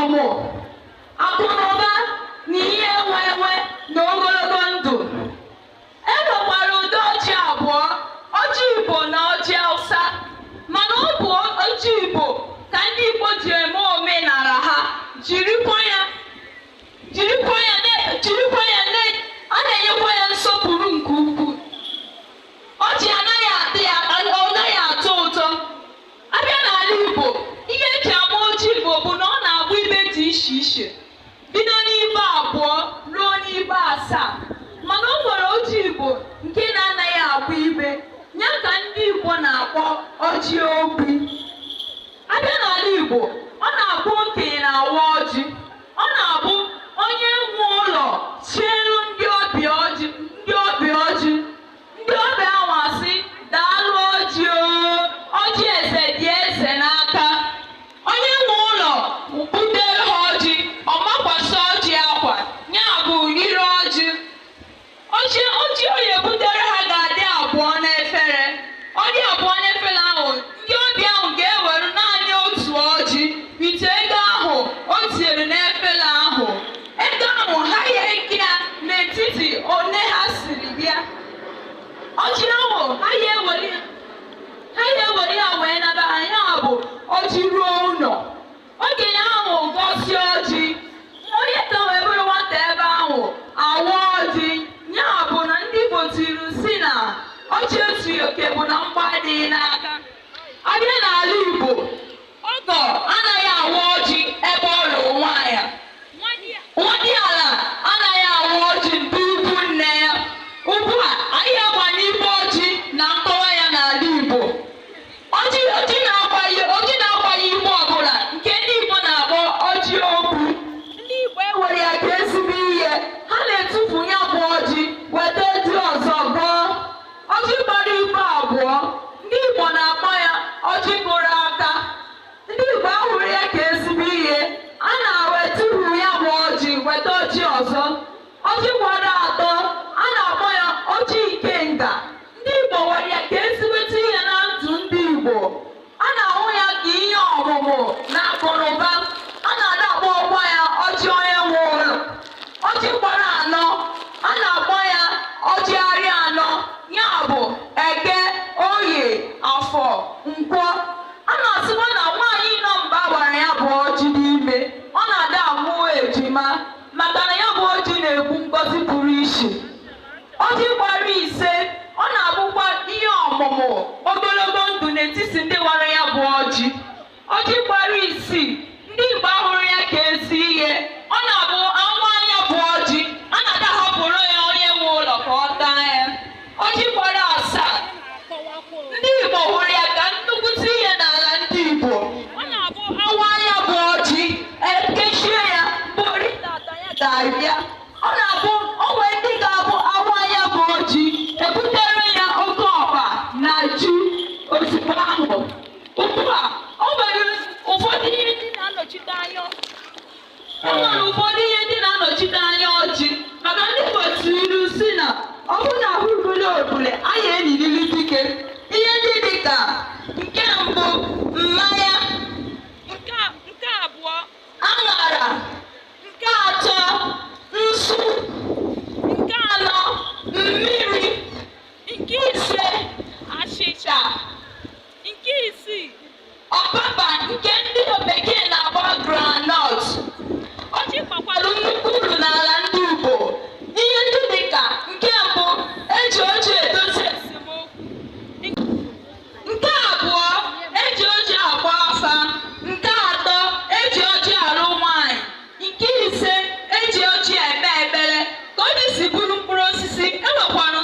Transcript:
Ọmụmụ, akụnụba na ihe enwe enwe na ogologo ndụ. E nwekwara ụdị ọjị abụọ, ọjị Igbo na ọjị Hausa. Mana ọ bụ ọjị Igbo ka ndị Igbo ji eme omenala ha, jirikwa ya a na-enyekwa ya nsọpụrụ nke ukwuu. Ọjị anaghị atị ya, ọ naghị atọ ụtọ. Abịa n'ala Igbo, ihe eji ama ọjị Igbo bụ na ọ na-agba ibe dị iche iche, bido n'ibe abụọ ruo n'ibe asaa. Mana o nwere ọjị Igbo nke na-anaghị agba ibe, ya ka ndị Igbo na-akpọ ọjị ogbi. Abịa n'ala Igbo, ọ na-abụ okenye na-awa ọjị. Ọ na-abụ onye nwe ụlọ chielu ndị ọbịa ọjị, ndị ọbịa ahụ asị, "Daalụ ọjị o, ọjị eze dị eze n'aka." Onye nwe ụlọ butere ha ọjị, ọ makwasị ọjị akwa, ya bụ ire ọjị. Ọjị onye butere ha ga-adị abụọ n'efere. Ọ dị abụọ n'efere ahụ, ndị ọbịa ahụ ga-ewere naanị otu ọjị ite ego ahụ o tinyere n'efere ahụ. Ego ahụ, ha ya eke ya n'etiti one ha siri bịa. Ọjị ahụ, ha ya ewere ya wee naba ha. Ya bụ ọjị ruo ụlọ, okenye ahụ gọzie ọjị, onye ka wee bụrụ nwata ebe ahụ awa ọjị. Ya bụ na ndị Igbo tiri si na ọjị etughị oke bụ na mgba adịghị n'aka. Abịa n'ala Igbo, ọgọ anaghị awa ọjị ebe ọ lụrụ nwaanyị. Nwadiala anaghị awa ọjị ndị ikwu nne ya. Ugbu a, anyị agbanye ibe ọjị na nkọwa ya n'ala Igbo. Ọjị na-agbaghị igbe ọbụla, nke ndị Igbo na-akpọ ọjị ogbu, ndị Igbo ewere ya ka ezigbo ihe. Ha na-etufu ya bụ ọjị, weta ji ọzọ gọọ. Ọjị gbara ibe abụọ, ndị Igbo na-akpọ ya ọjị kụrụ aka. Ndị Igbo ahụrụ ya ka ezigbo ihe. A na-etufu ya bụ ọjị, weta ọjị ọzọ. Ọjị gbara atọ, a na-akpọ ya ọjị ikenga. Ndị Igbo nwere ya ka ezigbote ihe na ndụ ndị Igbo. A na-ahụ ya ka ihe ọmụmụ na akụnụba. A na-ada akpọ ọkwa ya ọjị onye nwe ụlọ. Ọjị gbara anọ, a na-akpọ ya ọjị arịa anọ, ya bụ Eke, Oye, Afọ, Nkwọ. A na-asịkwa na nwaanyị nọ mba gbara ya bụ ọjị n'ime, ọ na-ada amụ ejima, maka na ya bụ ọjị na-ekwu ngọzi pụrụ iche. Ọjị gbara ise, ọ na-abụkwa ihe ọmụmụ, ogologo ndụ n'etiti ndị gbara ya bụ ọjị. Ọjị gbara isii, ndị Igbo ahụrụ ya ka ezi ihe. Ọ na-abụ anwụ anya bụ ọjị, a na-ada hapụrụ ya onye nwe ụlọ ka ọ taa ya. Ọjị gbara asaa, ndị Igbo hụrụ ya ka nnukwute ihe n'ala ndị Igbo. Ọ na-abụ anwụ anya bụ ọjị, ekechie ya mgbe oritata ya ga-abịa. Ọ na-abụ o nwee ndị ga-abụ awụ anya bụ ọjị, ebutere ya oke ọkpa na ji ozugbo ahụ. Ugbu a, o nwere ụfọdụ ihe ndị na-anọchite anya, e nwere ụfọdụ ihe ndị na-anọchite anya ọjị, maka ndị Igbo tiri ilu si na ọ bụrụ na ahụ ruru obule anyị enyirili dike. Ihe ndị dị ka nke mbụ, mmanya. Nke abụọ, aṅara. Nke atọ, nsu. Nke anọ, mmiri. Nke ise, achịcha. Nke isii, ọpapa nke ndị